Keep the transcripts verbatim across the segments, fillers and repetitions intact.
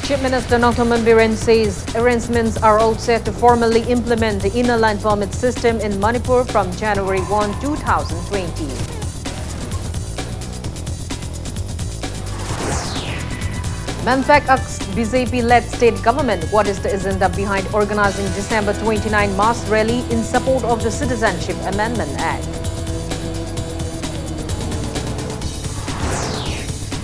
Chief Minister Nongthombam Biren says arrangements are all set to formally implement the Inner Line Permit system in Manipur from January one, two thousand twenty. Manpack asks B J P-led state government what is the agenda behind organizing December twenty-nine mass rally in support of the Citizenship Amendment Act.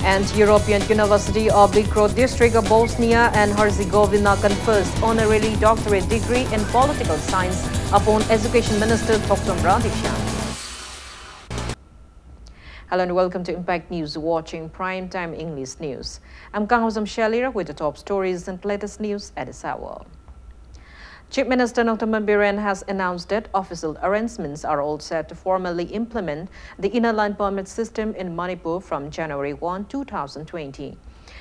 And European University of Belgrade District of Bosnia and Herzegovina confers honorary doctorate degree in political science upon Education Minister Thokchom Radheshyam. Hello and welcome to Impact News, watching Prime Time English News. I'm Kangozam Shalira with the top stories and latest news at this hour. Chief Minister Nongthombam Biren has announced that official arrangements are all set to formally implement the Inner Line Permit system in Manipur from January one, two thousand twenty.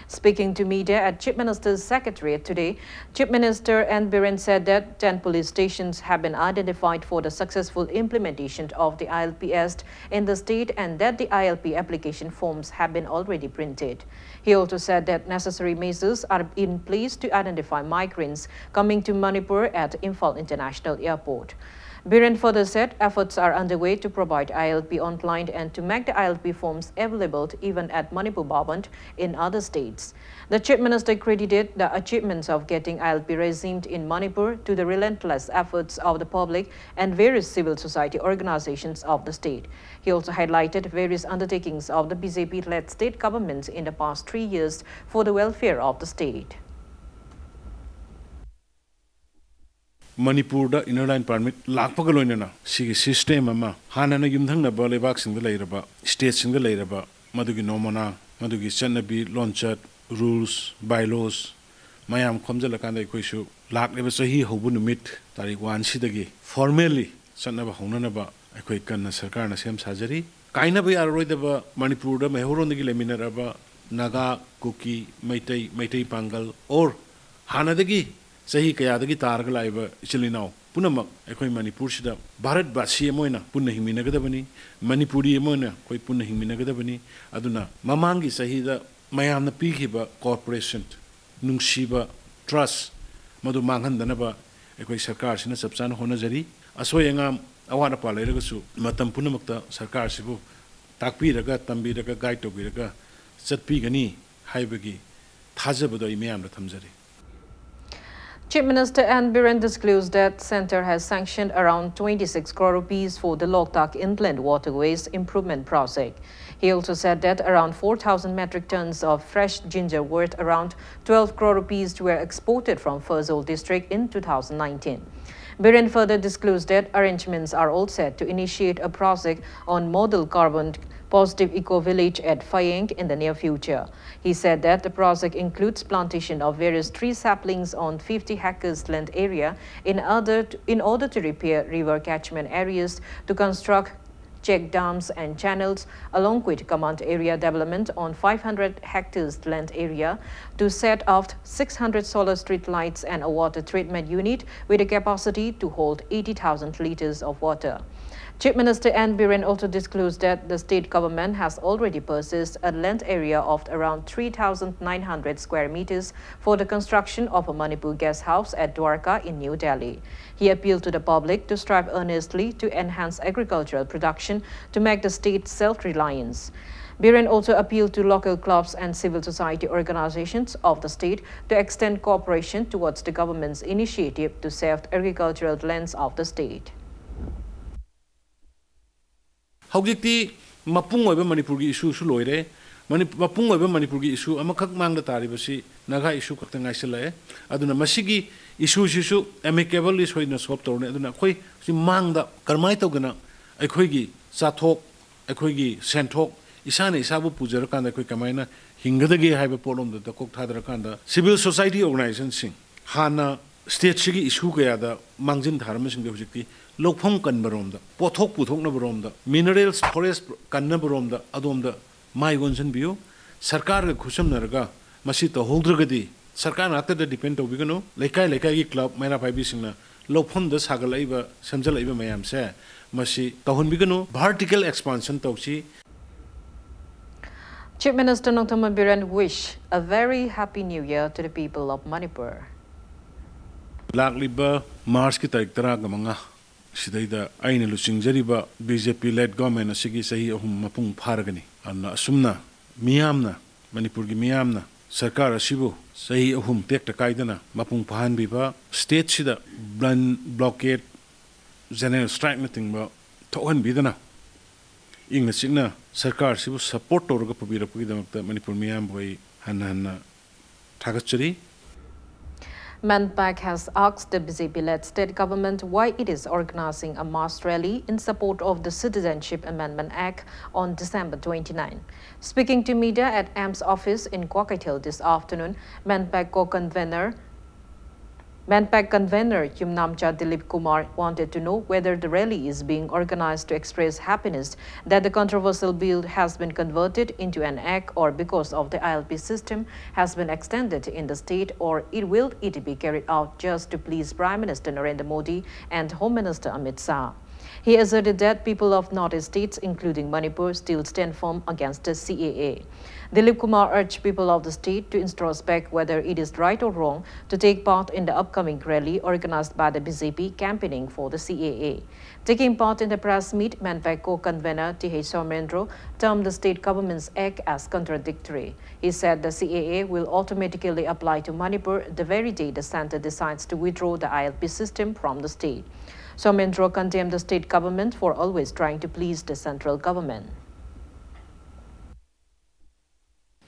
Speaking to media at Chief Minister's Secretariat today, Chief Minister N Biren said that ten police stations have been identified for the successful implementation of the I L P Act in the state and that the I L P application forms have been already printed. He also said that necessary measures are in place to identify migrants coming to Manipur at Imphal International Airport. Biren further said efforts are underway to provide I L P on-line and to make the I L P forms available even at Manipur Bhavan in other states. The Chief Minister credited the achievements of getting I L P resumed in Manipur to the relentless efforts of the public and various civil society organizations of the state. He also highlighted various undertakings of the B J P-led state government in the past three years for the welfare of the state. ꯃꯅꯤꯄꯨꯔꯗ Inner Line Permit ꯂꯥꯛꯄꯒ ꯂꯣꯏꯅꯅ ꯁꯤꯒꯤ system ꯑꯃ ꯍꯥꯟꯅꯅ ꯌꯨꯝꯊꯪꯅꯕ ꯂꯩꯕꯥꯛꯁꯤꯡꯗ ꯂꯩꯔꯕ, stateꯁꯤꯡꯗ ꯂꯩꯔꯕ ꯃꯗꯨꯒꯤ ꯅꯣꯃꯅꯥ, ꯃꯗꯨꯒꯤ ꯆꯠꯅꯕꯤ, ꯂꯣꯟꯆꯠ, rules, bylaws ꯃꯌꯥꯝ ꯈꯣꯝꯖꯤꯜꯂꯀꯥꯟꯗ ꯑꯩꯈꯣꯏꯁꯨ ꯂꯥꯛꯂꯤꯕ ꯆꯍꯤ ꯍꯧꯕ ꯅꯨꯃꯤꯠ ꯇꯥꯔꯤꯛ one ꯁꯤꯗꯒꯤ formally ꯆꯠꯅꯕ ꯍꯧꯅꯅꯕ ꯑꯩꯈꯣꯏ ꯀꯟꯅ ꯁꯔꯀꯥꯔꯅ ꯁꯦꯝ ꯁꯥꯖꯔꯤ꯫ ꯀꯥꯏꯅꯕ ꯌꯥꯔꯔꯣꯏꯗꯕ ꯃꯅꯤꯄꯨꯔꯗ ꯃꯩꯍꯧꯔꯣꯟꯗꯒꯤ ꯂꯩꯃꯤꯟꯅꯔꯕ ꯅꯥꯒꯥ, ꯀꯨꯀꯤ, ꯃꯩꯇꯩ, ꯃꯩꯇꯩ ꯄꯥꯡꯒꯜ, or ꯍꯥꯟꯅꯗꯒꯤ ꯆꯍꯤ ꯀꯌꯥꯗꯒꯤ ꯇꯥꯔꯒ ꯂꯥꯛꯏꯕ ꯏꯆꯤꯜ ꯏꯅꯥꯎ ꯄꯨꯝꯅꯃꯛ ꯑꯩꯈꯣꯏ ꯃꯅꯤꯄꯨꯔꯁꯤꯗ ꯚꯥꯔꯠ ꯕꯥꯁꯤ ꯑꯃ ꯑꯣꯏꯅ ꯄꯨꯟꯅ ꯍꯤꯡꯃꯤꯟꯅꯒꯗꯕꯅꯤ, ꯃꯅꯤꯄꯨꯔꯤ ꯑꯃ ꯑꯣꯏꯅ ꯑꯩꯈꯣꯏ ꯄꯨꯟꯅ ꯍꯤꯡꯃꯤꯟꯅꯒꯗꯕꯅꯤ꯫ ꯑꯗꯨꯅ ꯃꯃꯥꯡꯒꯤ ꯆꯍꯤꯗ ꯃꯌꯥꯝꯅ ꯄꯤꯈꯤꯕ cooperation, ꯅꯨꯡꯁꯤꯕ, trust, ꯃꯗꯨ ꯃꯥꯡꯍꯟꯗꯅꯕ ꯑꯩꯈꯣꯏ ꯁꯔꯀꯥꯔꯁꯤꯅ ꯆꯞ ꯆꯥꯅ ꯍꯣꯠꯅꯖꯔꯤ꯫ ꯑꯁꯣꯏ ꯑꯉꯥꯝ, ꯑꯋꯥꯠ ꯑꯄꯥ ꯂꯩꯔꯒꯁꯨ ꯃꯇꯝ ꯄꯨꯝꯅꯃꯛꯇ ꯁꯔꯀꯥꯔꯁꯤꯕꯨ ꯇꯥꯛꯄꯤꯔꯒ, ꯇꯝꯕꯤꯔꯒ, guide ꯇꯧꯕꯤꯔꯒ ꯆꯠꯄꯤꯒꯅꯤ ꯍꯥꯏꯕꯒꯤ ꯊꯥꯖꯕꯗꯣ ꯑꯩ ꯃꯤꯌꯥꯝꯗ ꯊꯝꯖꯔꯤ꯫ Chief Minister N Biren disclosed that Centre has sanctioned around twenty-six crore rupees for the Loktak Inland Waterways Improvement Project. He also said that around four thousand metric tons of fresh ginger worth around twelve crore rupees were exported from Pherzawl district in two thousand nineteen. Biren further disclosed that arrangements are all set to initiate a project on model carbon positive eco-village at Phayeng in the near future. He said that the project includes plantation of various tree saplings on fifty hectares land area in order to, in order to repair river catchment areas, to construct check dams and channels, along with command area development on five hundred hectares land area, to set up six hundred solar street lights and a water treatment unit with a capacity to hold eighty thousand liters of water. Chief Minister N Biren also disclosed that the state government has already purchased a land area of around three thousand nine hundred square meters for the construction of a Manipur guest house at Dwarka in New Delhi. He appealed to the public to strive earnestly to enhance agricultural production to make the state self-reliance. Biren also appealed to local clubs and civil society organizations of the state to extend cooperation towards the government's initiative to save agricultural lands of the state. ꯍꯧꯖꯤꯛꯇꯤ ꯃꯄꯨꯡ ꯑꯣꯏꯕ ꯃꯅꯤꯄꯨꯔꯒꯤ issueꯁꯨ ꯂꯣꯏꯔꯦ꯫ Money-, ꯃꯄꯨꯡ ꯑꯣꯏꯕ ꯃꯅꯤꯄꯨꯔꯒꯤ issue ꯑꯃꯈꯛ ꯃꯥꯡꯗ ꯇꯥꯔꯤꯕꯁꯤ ꯅꯥꯒꯥ issue ꯈꯛꯇ ꯉꯥꯏꯁꯤꯜꯂꯛꯑꯦ꯫ ꯑꯗꯨꯅ ꯃꯁꯤꯒꯤ issueꯁꯤꯁꯨ amicablyꯁꯣꯏꯗꯅ solve ꯇꯧꯔꯅꯤ꯫ ꯑꯗꯨꯅ ꯑꯩꯈꯣꯏ ꯁꯤ ꯃꯥꯡꯗ ꯀꯔꯝꯍꯥꯏꯅ ꯇꯧꯗꯅ ꯑꯩꯈꯣꯏꯒꯤ ꯆꯥꯊꯣꯛ, ꯑꯩꯈꯣꯏꯒꯤ ꯁꯦꯟꯊꯣꯛ, ꯏꯁꯥꯅ ꯏꯁꯥꯕꯨ ꯄꯨꯖꯔꯀꯥꯟꯗ ꯑꯩꯈꯣꯏ ꯀꯃꯥꯏꯅ ꯍꯤꯡꯒꯗꯒꯦ ꯍꯥꯏꯕ ꯄꯣꯠꯂꯣꯝꯗꯨꯗ ꯀꯣꯛ ꯊꯥꯗꯔꯀꯥꯟꯗ civil society organizationꯁꯤꯡ, ꯍꯥꯟꯅ stateꯁꯤꯒꯤ issue ꯀꯌꯥꯗ ꯃꯥꯡꯖꯤꯟ ꯊꯥꯔꯝꯕꯁꯤꯡꯗꯣ ꯍꯧꯖꯤꯛꯇꯤ ꯂꯧꯐꯝ ꯀꯟꯕꯔꯣꯝꯗ, ꯄꯣꯠꯊꯣꯛ ꯄꯨꯊꯣꯛꯅꯕꯔꯣꯝꯗ, minerals forest ꯀꯟꯅꯕꯔꯣꯝꯗ, ꯑꯗꯣꯝꯗ ꯃꯥꯏ ꯑꯣꯟꯁꯤꯟꯕꯤꯌꯨ꯫ ꯁꯔꯀꯥꯔꯒ ꯈꯨꯠꯁꯝꯅꯔꯒ ꯃꯁꯤ ꯇꯧꯍꯧꯗ꯭ꯔꯒꯗꯤ ꯁꯔꯀꯥꯔ ꯉꯥꯛꯇꯗ depend ꯇꯧꯕꯤꯒꯅꯨ꯫ ꯂꯩꯀꯥꯏ ꯂꯩꯀꯥꯏꯒꯤ club, ꯃꯩꯔꯥ ꯄꯥꯏꯕꯤꯁꯤꯡꯅ ꯂꯧꯐꯝꯗ ꯁꯥꯒꯠꯂꯛꯏꯕ, ꯁꯦꯝꯖꯤꯜꯂꯛꯏꯕ ꯃꯌꯥꯝꯁꯦ ꯃꯁꯤ ꯇꯧꯍꯟꯕꯤꯒꯅꯨ꯫ Vertical expansion ꯇꯧꯁꯤ꯫ Chief Minister Nongthombam Biren wish a very happy new year to the people of Manipur. ꯂꯥꯛꯂꯤꯕ ꯃꯥꯔꯆꯀꯤ ꯇꯥꯔꯤꯛ ꯇꯔꯥꯒ ꯃꯉꯥ ꯁꯤꯗꯩꯗ ꯑꯩꯅ ꯂꯨꯆꯤꯡꯖꯔꯤꯕ B J P led government ꯑꯁꯤꯒꯤ ꯆꯍꯤ ꯑꯍꯨꯝ ꯃꯄꯨꯡ ꯐꯥꯔꯒꯅꯤ꯫ ꯑꯗꯨꯅ ꯑꯁꯨꯝꯅ ꯃꯤꯌꯥꯝꯅ, ꯃꯅꯤꯄꯨꯔꯒꯤ ꯃꯤꯌꯥꯝꯅ ꯁꯔꯀꯥꯔ ꯑꯁꯤꯕꯨ ꯆꯍꯤ ꯑꯍꯨꯝ ꯇꯦꯛꯇ ꯀꯥꯏꯗꯅ ꯃꯄꯨꯡ ꯐꯥꯍꯟꯕꯤꯕ, stateꯁꯤꯗ ꯕ꯭ꯂꯟ ꯕ꯭ꯂꯣꯀꯦꯠ, ꯖꯦꯅꯔꯦꯜ ꯁ꯭ꯇ꯭ꯔꯥꯏꯛꯅꯆꯤꯡꯕ ꯊꯣꯛꯍꯟꯕꯤꯗꯅ ꯏꯪꯅ ꯆꯤꯛꯅ ꯁꯔꯀꯥꯔꯁꯤꯕꯨ support ꯇꯧꯔꯒ ꯄꯨꯕꯤꯔꯛꯄꯒꯤꯗꯃꯛꯇ ꯃꯅꯤꯄꯨꯔ ꯃꯤꯌꯥꯝꯕꯨ ꯑꯩ ꯍꯟꯅ ꯍꯟꯅ ꯊꯥꯒꯠꯆꯔꯤ꯫ MANPAC has asked the B J P-led state government why it is organizing a mass rally in support of the Citizenship Amendment Act on December twenty-nine. Speaking to media at AMPS office in Kwakeithel this afternoon, MANPAC co-convener MANPAC convener Yumnamcha Dilip Kumar wanted to know whether the rally is being organized to express happiness that the controversial bill has been converted into an act or because of the I L P system has been extended in the state, or it will it be carried out just to please Prime Minister Narendra Modi and Home Minister Amit Shah. He asserted that people of Northeast states, including Manipur, still stand firm against the C A A. Dilip Kumar urged people of the state to introspect whether it is right or wrong to take part in the upcoming rally organized by the B J P campaigning for the C A A. Taking part in the press meet, MANPAC co-convener T H Somendro termed the state government's act as contradictory. He said the C A A will automatically apply to Manipur the very day the center decides to withdraw the I L P system from the state. Somendro condemned the state government for always trying to please the central government.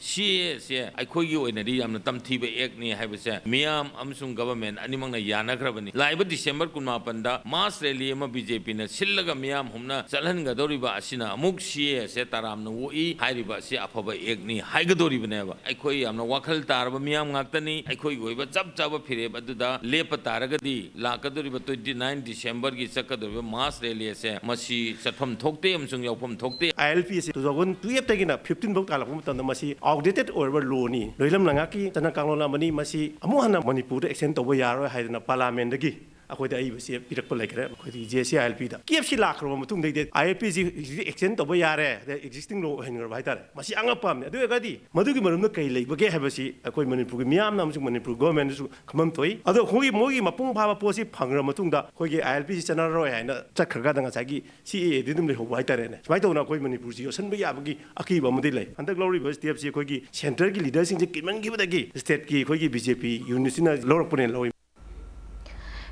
C A A ꯁꯦ ꯑꯩꯈꯣꯏꯒꯤ ꯑꯣꯏꯅꯗꯤ ꯌꯥꯝꯅ ꯇꯝꯊꯤꯕ acne ꯍꯥꯏꯕꯁꯦ ꯃꯤꯌꯥꯝ ꯑꯃꯁꯨꯡ government ꯑꯅꯤꯃꯛꯅ ꯌꯥꯅꯈ꯭ꯔꯕꯅꯤ꯫ ꯂꯥꯛꯏꯕ December ꯀꯨꯟꯃꯥꯄꯟꯗ ꯃꯥꯁ rally ꯑꯃ B J ꯄꯤꯅ ꯁꯤꯜꯂꯒ ꯃꯤꯌꯥꯝ ꯍꯨꯝꯅ ꯆꯠꯍꯟꯒꯗꯧꯔꯤꯕ ꯑꯁꯤꯅ ꯑꯃꯨꯛ ꯁꯤ ꯑꯦ ꯑꯦꯁꯦ ꯇꯔꯥꯝꯅ ꯑꯣꯛꯏ ꯍꯥꯏꯔꯤꯕ ꯑꯁꯤ ꯑꯐꯕ ꯑꯦꯛꯅꯤ ꯍꯥꯏꯒꯗꯧꯔꯤꯕꯅꯦꯕ꯫ ꯑꯩꯈꯣꯏ ꯌꯥꯝꯅ ꯋꯥꯈꯜ ꯇꯥꯔꯕ ꯃꯤꯌꯥꯝ ꯉꯥꯛꯇꯅꯤ꯫ ꯑꯩꯈꯣꯏꯒꯤ ꯑꯣꯏꯕ ꯆꯞ ꯆꯥꯕ ꯐꯤꯔꯦꯞ ꯑꯗꯨꯗ ꯂꯦꯞꯄ ꯇꯥꯔꯒꯗꯤ ꯂꯥꯛꯀꯗꯧꯔꯤꯕ ꯇ꯭ꯋꯦꯟꯇꯤ ꯅꯥꯏꯟ ꯗꯤꯁꯦꯝꯕꯔꯒꯤ ꯆꯠꯀꯗꯧꯔꯤꯕ ꯃꯥꯁ ꯔꯦꯂꯤ ꯑꯁꯦ ꯃꯁꯤ ꯆꯠꯐꯝ ꯊꯣꯛꯇꯦ ꯑꯃꯁꯨꯡ ꯌꯥꯎꯐꯝ ꯊꯣꯛꯇꯦ꯫ I L P ꯑꯁꯤ two thousand twelve ꯇꯒꯤꯅ fifteen ꯐꯥꯎ ꯇꯥꯜꯂꯛꯄ ꯃꯇꯝꯗ ꯃꯁꯤ outdated ꯑꯣꯏꯔꯕ ꯂꯣꯅꯤ, ꯂꯣꯏꯂꯝ ꯂꯩꯉꯥꯛꯀꯤ ꯆꯠꯅ ꯀꯥꯡꯂꯣꯟ ꯑꯃꯅꯤ꯫ ꯃꯁꯤ ꯑꯃꯨꯛ ꯍꯟꯅ ꯃꯅꯤꯄꯨꯔꯗ extend ꯇꯧꯕ ꯌꯥꯔꯣꯏ ꯍꯥꯏꯗꯅ ꯄꯥꯔꯂꯥꯃꯦꯟꯗꯒꯤ ꯑꯩꯈꯣꯏꯗ ꯑꯏꯕꯁꯦ ꯄꯤꯔꯛꯄ ꯂꯩꯈ꯭ꯔꯦ꯫ ꯑꯩꯈꯣꯏꯗꯤ ꯖꯦ ꯁꯤ ꯑꯥꯏ ꯑꯦꯜ ꯄꯤꯗ ꯀꯦꯞꯁꯤ ꯂꯥꯛꯈ꯭ꯔꯕ ꯃꯇꯨꯡꯗꯩꯗꯤ ꯑꯥꯏ ꯑꯦꯜ ꯄꯤꯁꯤ ꯍꯧꯖꯤꯛꯇꯤ ꯑꯦꯛꯁꯇꯦꯟ ꯇꯧꯕ ꯌꯥꯔꯦ, ꯑꯗꯩ ꯑꯦꯛꯖꯤꯁꯇꯤꯡ ꯂꯣ ꯑꯣꯏꯍꯟꯈ꯭ꯔꯕ ꯍꯥꯏꯇꯥꯔꯦ꯫ ꯃꯁꯤ ꯑꯉꯛꯄ ꯑꯃꯅꯤ꯫ ꯑꯗꯨ ꯑꯣꯏꯔꯒꯗꯤ ꯃꯗꯨꯒꯤ ꯃꯔꯝꯗ ꯀꯔꯤ ꯂꯩꯕꯒꯦ ꯍꯥꯏꯕꯁꯤ ꯑꯩꯈꯣꯏ ꯃꯅꯤꯄꯨꯔꯒꯤ ꯃꯤꯌꯥꯝꯅ ꯑꯃꯁꯨꯡ ꯃꯅꯤꯄꯨꯔ ꯒꯣꯔꯃꯦꯟꯗꯁꯨ ꯈꯪꯐꯝ ꯊꯣꯛꯏ꯫ ꯑꯗꯣ ꯑꯩꯈꯣꯏꯒꯤ ꯃꯣꯏꯒꯤ ꯃꯄꯨꯡ ꯐꯥꯕ ꯄꯣꯠꯁꯤ ꯐꯪꯈ꯭ꯔ ꯃꯇꯨꯡꯗ ꯑꯩꯈꯣꯏꯒꯤ ꯑꯥꯏ ꯑꯦꯜ ꯄꯤꯁꯤ ꯆꯠꯅꯔꯔꯣꯏ ꯍꯥꯏꯅ ꯆꯠꯈ꯭ꯔꯀꯥꯟꯗ ꯉꯁꯥꯏꯒꯤ ꯁꯤ ꯑꯦ ꯑꯦꯗꯤ ꯑꯗꯨꯝ ꯂꯩꯍꯧꯕ ꯍꯥꯏꯇꯥꯔꯦꯅꯦ꯫ ꯁꯨꯃꯥꯏꯅ ꯇꯧꯗꯅ ꯑꯩꯈꯣꯏ ꯃꯅꯤꯄꯨꯔꯁꯤ ꯌꯣꯠꯁꯤꯟꯕ ꯌꯥꯕꯒꯤ ꯑꯀꯤꯕ ꯑꯃꯗꯤ ꯂꯩ꯫ ꯍꯟꯗꯛ ꯂꯧꯔꯤꯕ ꯁ꯭ꯇꯦꯞꯁꯤ ꯑꯩꯈꯣꯏꯒꯤ ꯁꯦꯟꯇꯔꯒꯤ ꯂꯤꯗꯔꯁꯤꯡꯁꯦ ꯀꯤꯃꯟꯈꯤꯕꯗꯒꯤ ꯁ꯭ꯇꯦꯠꯀꯤ ꯑꯩꯈꯣꯏꯒꯤ ꯕꯤ ꯖꯦ ꯄꯤ ꯌꯨꯅꯤꯠꯁꯤꯅ ꯂꯧꯔꯛꯄꯅꯦꯅ ꯂꯧꯏ꯫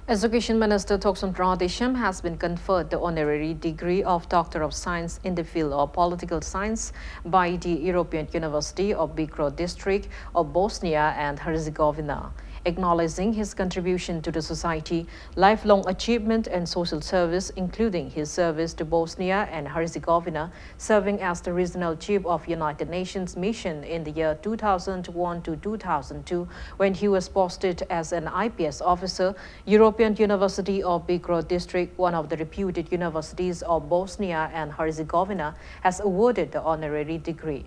Education Minister Thokchom Tradeshyam has been conferred the honorary degree of Doctor of Science in the field of Political Science by the European University of Belgrade District of Bosnia and Herzegovina, acknowledging his contribution to the society, lifelong achievement and social service, including his service to Bosnia and Herzegovina, serving as the regional chief of United Nations mission in the year two thousand one to two thousand two, when he was posted as an I P S officer, European University of Belgrade District, one of the reputed universities of Bosnia and Herzegovina, has awarded the honorary degree.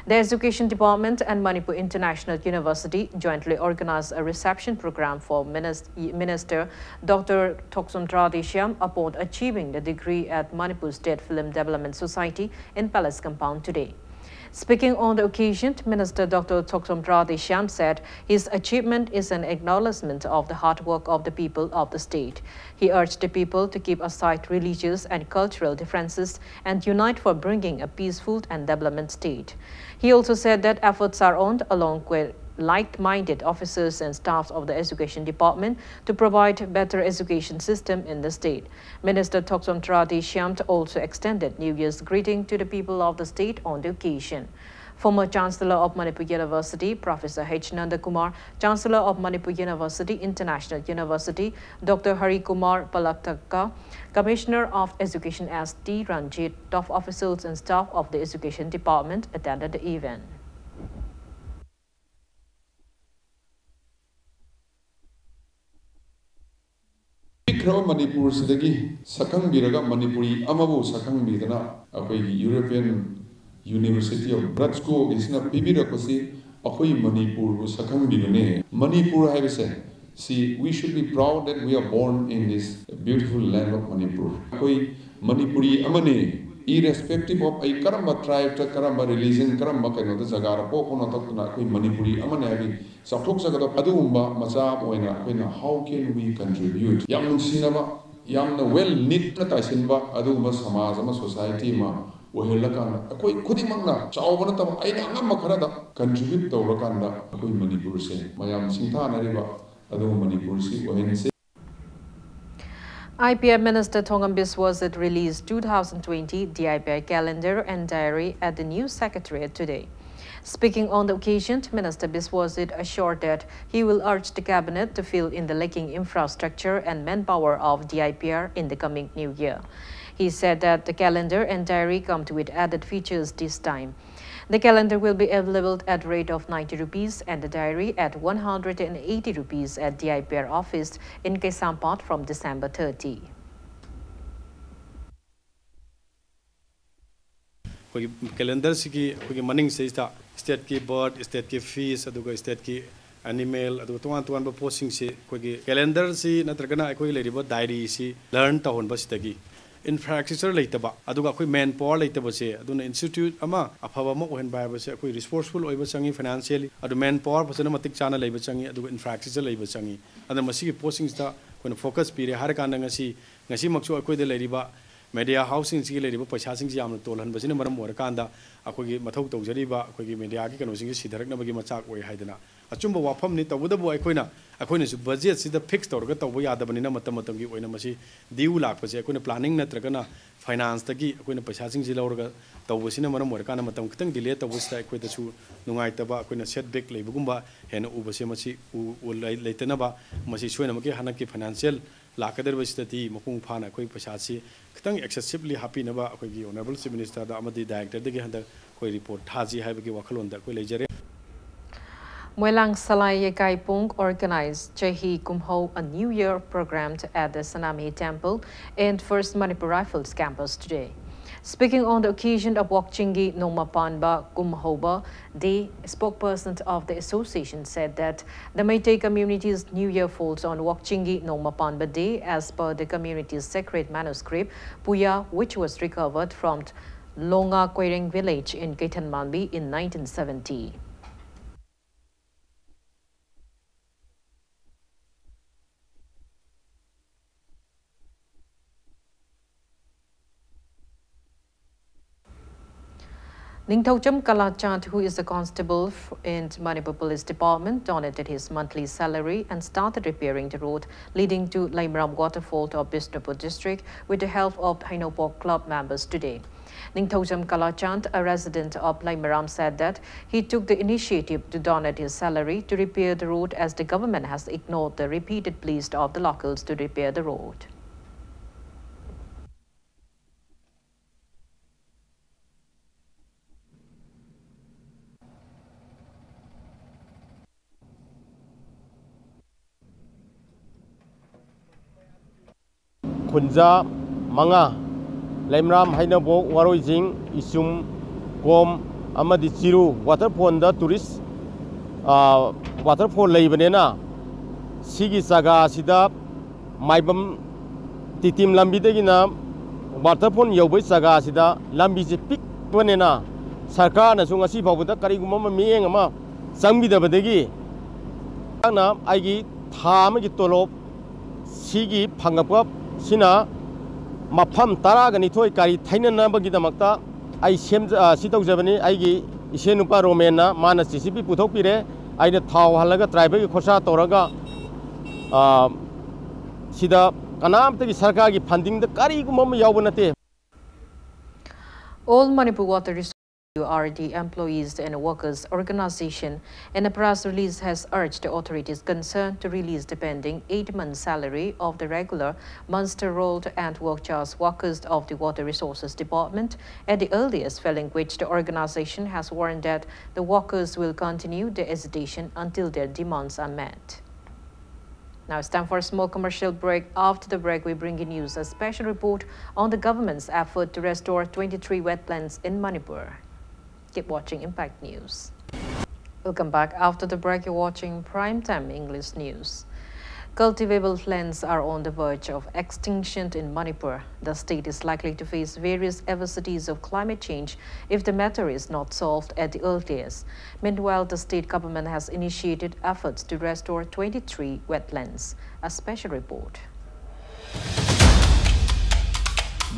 The Education Department and Manipur International University jointly organized a reception program for Minis-, Minister Doctor Thokchom Tradeshyam upon achieving the degree at Manipur State Film Development Society in Palace Compound today. Speaking on the occasion, Minister Doctor Thokchom Tradeshyam said his achievement is an acknowledgement of the hard work of the people of the state. He urged the people to keep aside religious and cultural differences and unite for bringing a peaceful and development state. He also said that efforts are on along with like-minded officers and staffs of the education department to provide better education system in the state. Minister Thokchom Tradeshyam also extended New Year's greeting to the people of the state on the occasion. Former Chancellor of Manipur University, Professor H Nandakumar, Chancellor of Manipur University International University, Doctor Hari Kumar Palaktaka, Commissioner of Education S T Ranjit, top officials and staff of the Education Department attended the event. ꯄꯤꯛꯈ꯭ꯔꯕ ꯃꯅꯤꯄꯨꯔꯁꯤꯗꯒꯤ ꯁꯛꯈꯪꯕꯤꯔꯒ Manipuri ꯑꯃꯕꯨ ꯁꯛꯈꯪꯕꯤꯗꯅ ꯑꯩꯈꯣꯏꯒꯤ European University of Glasgow ꯒꯤꯁꯤꯅ ꯄꯤꯕꯤꯔꯛꯄꯁꯤ ꯑꯩꯈꯣꯏ ꯃꯅꯤꯄꯨꯔꯕꯨ ꯁꯛꯈꯪꯕꯤꯕꯅꯦ꯫ ꯃꯅꯤꯄꯨꯔ ꯍꯥꯏꯕꯁꯦ See, we should be proud that we are born in this beautiful land of Manipur. ꯑꯩꯈꯣꯏ ꯃꯅꯤꯄꯨꯔꯤ ꯑꯃꯅꯤ, irrespective of ꯑꯩ ꯀꯔꯝꯕ tribe ꯇ, ꯀꯔꯝꯕ religion, ꯀꯔꯝꯕ ꯀꯩꯅꯣꯗ ꯖꯒꯥꯗ ꯄꯣꯛꯄꯅꯣ ꯊꯣꯛꯇꯅ ꯑꯩꯈꯣꯏ ꯃꯅꯤꯄꯨꯔꯤ ꯑꯃꯅꯤ ꯍꯥꯏꯕꯒꯤ ꯆꯥꯎꯊꯣꯛꯆꯒꯗꯕ ꯑꯗꯨꯒꯨꯝꯕ ꯃꯆꯥ ꯑꯃ ꯑꯣꯏꯅ ꯑꯩꯈꯣꯏꯅ how can we contribute? ꯌꯥꯝ ꯅꯨꯡꯁꯤꯅꯕ, ꯌꯥꯝꯅ well knit ꯅ ꯇꯥꯏꯁꯤꯟꯕ ꯑꯗꯨꯒꯨꯝꯕ ꯁꯃꯥꯖ ꯑꯃ, society ꯑꯃ ꯑꯣꯏꯍꯜꯂꯀꯥꯟꯗ ꯑꯩꯈꯣꯏ ꯈꯨꯗꯤꯡꯃꯛꯅ ꯆꯥꯎꯕ ꯅꯠꯇꯕ ꯑꯩꯅ ꯑꯉꯝꯕ ꯈꯔꯗ contribute ꯇꯧꯔꯀꯥꯟꯗ ꯑꯩꯈꯣꯏ ꯃꯅꯤꯄꯨꯔꯁꯦ ꯃꯌꯥꯝ ꯁꯤꯡꯊꯥꯅꯔꯤꯕ ꯑꯗꯨꯒꯨꯝꯕ ꯃꯅꯤꯄꯨꯔꯁꯤ ꯑꯣꯏꯍꯟꯁꯦ꯫ I P R Minister Thongam Biswajit released two thousand twenty D I P R calendar and diary at the new secretariat today. Speaking on the occasion, Minister Biswajit assured that he will urge the cabinet to fill in the lacking infrastructure and manpower of D I P R in the coming new year. He said that the calendar and diary come with added features this time. The calendar will be available at rate of ninety rupees and the diary at one hundred and eighty rupees at D I P R office in Kaisampad from December thirty. ꯑꯩꯈꯣꯏꯒꯤ calendarꯁꯤꯒꯤ ꯑꯩꯈꯣꯏꯒꯤ ꯃꯅꯤꯡꯁꯤꯗꯩꯁꯤꯗ stateꯀꯤ bird, stateꯀꯤ fish, ꯑꯗꯨꯒ stateꯀꯤ animal, ꯑꯗꯨꯒ ꯇꯣꯉꯥꯟ ꯇꯣꯉꯥꯟꯕ ꯄꯣꯠꯁꯤꯡꯁꯤ ꯑꯩꯈꯣꯏꯒꯤ calendarꯁꯤ ꯅꯠꯇ꯭ꯔꯒꯅ ꯑꯩꯈꯣꯏꯒꯤ ꯂꯩꯔꯤꯕ diaryꯁꯤ learn ꯇꯧꯍꯟꯕꯁꯤꯗꯒꯤ infrastructure ꯂꯩꯇꯕ, ꯑꯗꯨꯒ ꯑꯩꯈꯣꯏ manpower ꯂꯩꯇꯕꯁꯦ, ꯑꯗꯨꯅ institute ꯑꯃ ꯑꯐꯕ ꯑꯃ ꯑꯣꯏꯍꯟꯕ ꯍꯥꯏꯕꯁꯦ ꯑꯩꯈꯣꯏ resourceful ꯑꯣꯏꯕ ꯆꯪꯉꯤ, financially, ꯑꯗꯨ manpower ꯐꯖꯅ ꯃꯇꯤꯛ ꯆꯥꯅ ꯂꯩꯕ ꯆꯪꯉꯤ, ꯑꯗꯨꯒ infrastructure ꯂꯩꯕ ꯆꯪꯉꯤ꯫ ꯑꯗꯨꯅ ꯃꯁꯤꯒꯤ ꯄꯣꯠꯁꯤꯡꯁꯤꯗ ꯑꯩꯈꯣꯏꯅ focus ꯄꯤꯔꯦ ꯍꯥꯏꯔꯀꯥꯟꯗ ꯉꯁꯤ, ꯉꯁꯤꯃꯛꯁꯨ ꯑꯩꯈꯣꯏꯗ ꯂꯩꯔꯤꯕ media houseꯁꯤꯡꯁꯤꯒꯤ ꯂꯩꯔꯤꯕ ꯄꯩꯁꯥꯁꯤꯡꯁꯤ ꯌꯥꯝꯅ ꯇꯣꯜꯍꯟꯕꯁꯤꯅ ꯃꯔꯝ ꯑꯣꯏꯔꯀꯥꯟꯗ ꯑꯩꯈꯣꯏꯒꯤ ꯃꯊꯧ ꯇꯧꯖꯔꯤꯕ ꯑꯩꯈꯣꯏꯒꯤ mediaꯒꯤ ꯀꯩꯅꯣꯁꯤꯡꯁꯤ ꯁꯤꯊꯔꯛꯅꯕꯒꯤ ꯃꯆꯥꯛ ꯑꯣꯏ ꯍꯥꯏꯗꯅ ꯑꯆꯨꯝꯕ ꯋꯥꯐꯝꯅꯤ꯫ ꯇꯧꯕꯇꯕꯨ ꯑꯩꯈꯣꯏꯅ, ꯑꯩꯈꯣꯏꯅꯁꯨ budgetꯁꯤꯗ fix ꯇꯧꯔꯒ ꯇꯧꯕ ꯌꯥꯗꯕꯅꯤꯅ ꯃꯇꯝ ꯃꯇꯝꯒꯤ ꯑꯣꯏꯅ ꯃꯁꯤ due ꯂꯥꯛꯄꯁꯦ ꯑꯩꯈꯣꯏꯅ planning ꯅꯠꯇ꯭ꯔꯒꯅ financeꯇꯒꯤ ꯑꯩꯈꯣꯏꯅ ꯄꯩꯁꯥꯁꯤꯡꯁꯤ ꯂꯧꯔꯒ ꯇꯧꯕꯁꯤꯅ ꯃꯔꯝ ꯑꯣꯏꯔꯀꯥꯟꯗ ꯃꯇꯝ ꯈꯤꯇꯪ delay ꯇꯧꯕꯁꯤꯗ ꯑꯩꯈꯣꯏꯗꯁꯨ ꯅꯨꯡꯉꯥꯏꯇꯕ, ꯑꯩꯈꯣꯏꯅ setback ꯂꯩꯕꯒꯨꯝꯕ ꯍꯦꯟꯅ ꯎꯕꯁꯦ ꯃꯁꯤ ꯎ-, ꯎ-, ꯂꯩ-, ꯂꯩꯇꯅꯕ ꯃꯁꯤ ꯁꯣꯏꯗꯅꯃꯛꯀꯤ ꯍꯟꯗꯛꯀꯤ financial ꯂꯥꯛꯀꯗꯧꯔꯤꯕꯁꯤꯗꯗꯤ ꯃꯄꯨꯡ ꯐꯥꯅ ꯑꯩꯈꯣꯏ ꯄꯩꯁꯥꯁꯤ ꯈꯤꯇꯪ accessibly ꯍꯥꯞꯄꯤꯅꯕ ꯑꯩꯈꯣꯏꯒꯤ Honourable Chief Ministerꯗ ꯑꯃꯗꯤ Directorꯗꯒꯤ ꯍꯟꯗꯛ ꯑꯩꯈꯣꯏ report ꯊꯥꯁꯤ ꯍꯥꯏꯕꯒꯤ ꯋꯥꯈꯜꯂꯣꯟꯗ ꯑꯩꯈꯣꯏ ꯂꯩꯖꯔꯦ꯫ Moilang Salai Yekaipung organized Chahi Kumho, a New Year program at the Sanamhi Temple and First Manipur Rifles campus today. Speaking on the occasion of Wakchingki Nongma Panba Kum Hauba Day, spokesperson of the association said that the Meitei community's New Year falls on Wakchingki Nongma Panba Day as per the community's sacred manuscript, Puya, which was recovered from Longa Koireng village in Keithanmanbi in nineteen seventy. Ningthoucham Kalachand, who is a constable f- in Manipur Police Department, donated his monthly salary and started repairing the road leading to Laimram waterfall of Bishnupur district with the help of Hainopok club members today. Ningthoucham Kalachand, a resident of Laimram, said that he took the initiative to donate his salary to repair the road as the government has ignored the repeated pleas of the locals to repair the road. ꯈꯨꯟꯖꯥ ꯃꯉꯥ, ꯂꯩꯃꯔꯥꯝ, ꯍꯩꯅꯧꯕꯣꯛ, ꯋꯥꯔꯣꯏꯖꯤꯡ, ꯏꯆꯨꯝ, ꯀꯣꯝ ꯑꯃꯗꯤ ꯆꯤꯔꯨ ꯋꯥꯇꯔꯐꯣꯟꯗ tourist, ꯑ, waterfall ꯂꯩꯕꯅꯤꯅ, ꯁꯤꯒꯤ ꯖꯒꯥ ꯑꯁꯤꯗ ꯃꯥꯏꯕꯝ ꯇꯤꯇꯤꯝ ꯂꯝꯕꯤꯗꯒꯤꯅ waterfall ꯌꯧꯕꯒꯤ ꯖꯒꯥ ꯑꯁꯤꯗ ꯂꯝꯕꯤꯁꯦ ꯄꯤꯛꯄꯅꯤꯅ, ꯁꯔꯀꯥꯔꯅꯁꯨ ꯉꯁꯤ ꯐꯥꯎꯕꯗ ꯀꯔꯤꯒꯨꯝꯕ ꯑꯃ ꯃꯤꯠꯌꯦꯡ ꯑꯃ ꯆꯪꯕꯤꯗꯕꯗꯒꯤ, ꯑꯩꯍꯥꯛꯅ ꯑꯩꯒꯤ ꯊꯥ ꯑꯃꯒꯤ ꯇꯣꯂꯣꯞ ꯁꯤꯒꯤ ꯐꯪꯉꯛꯄ ꯁꯤꯅ ꯃꯐꯝ ꯇꯔꯥꯒ ꯅꯤꯊꯣꯏ ꯀꯥꯔꯤ ꯊꯩꯅꯅꯕꯒꯤꯗꯃꯛꯇ ꯑꯩ ꯁꯦꯝꯖ-, ꯑ, ꯁꯤ ꯇꯧꯖꯕꯅꯤ꯫ ꯑꯩꯒꯤ ꯏꯁꯦꯟ ꯅꯨꯄꯥ ꯔꯣꯃꯦꯟꯅ ꯃꯥꯅ ꯖꯦ ꯁꯤ ꯕꯤ ꯄꯨꯊꯣꯛꯄꯤꯔꯦ꯫ ꯑꯩꯅ ꯊꯥꯎ ꯍꯥꯜꯂꯒ ꯇ꯭ꯔꯥꯏꯕꯦꯜꯒꯤ ꯈꯣꯔꯁꯥ ꯇꯧꯔꯒ, ꯑ, ꯁꯤꯗ ꯀꯅꯥꯝꯇꯒꯤ ꯁꯔꯀꯥꯔꯒꯤ ꯐꯟꯗꯤꯡꯗ ꯀꯔꯤꯒꯨꯝꯕ ꯑꯃ ꯌꯥꯎꯕ ꯅꯠꯇꯦ꯫ All Manipur Water Resources Authority employees and workers organization in a press release has urged the authorities concerned to release the pending eight-month salary of the regular muster roll and work charge workers of the Water Resources Department at the earliest, failing which the organization has warned that the workers will continue their agitation until their demands are met. Now it's time for a small commercial break. After the break, we bring you news, a special report on the government's effort to restore twenty-three wetlands in Manipur. Keep watching Impact News. Welcome back. After the break, you're watching Prime Time English News. Cultivable lands are on the verge of extinction in Manipur. The state is likely to face various adversities of climate change if the matter is not solved at the earliest. Meanwhile, the state government has initiated efforts to restore twenty-three wetlands. A special report.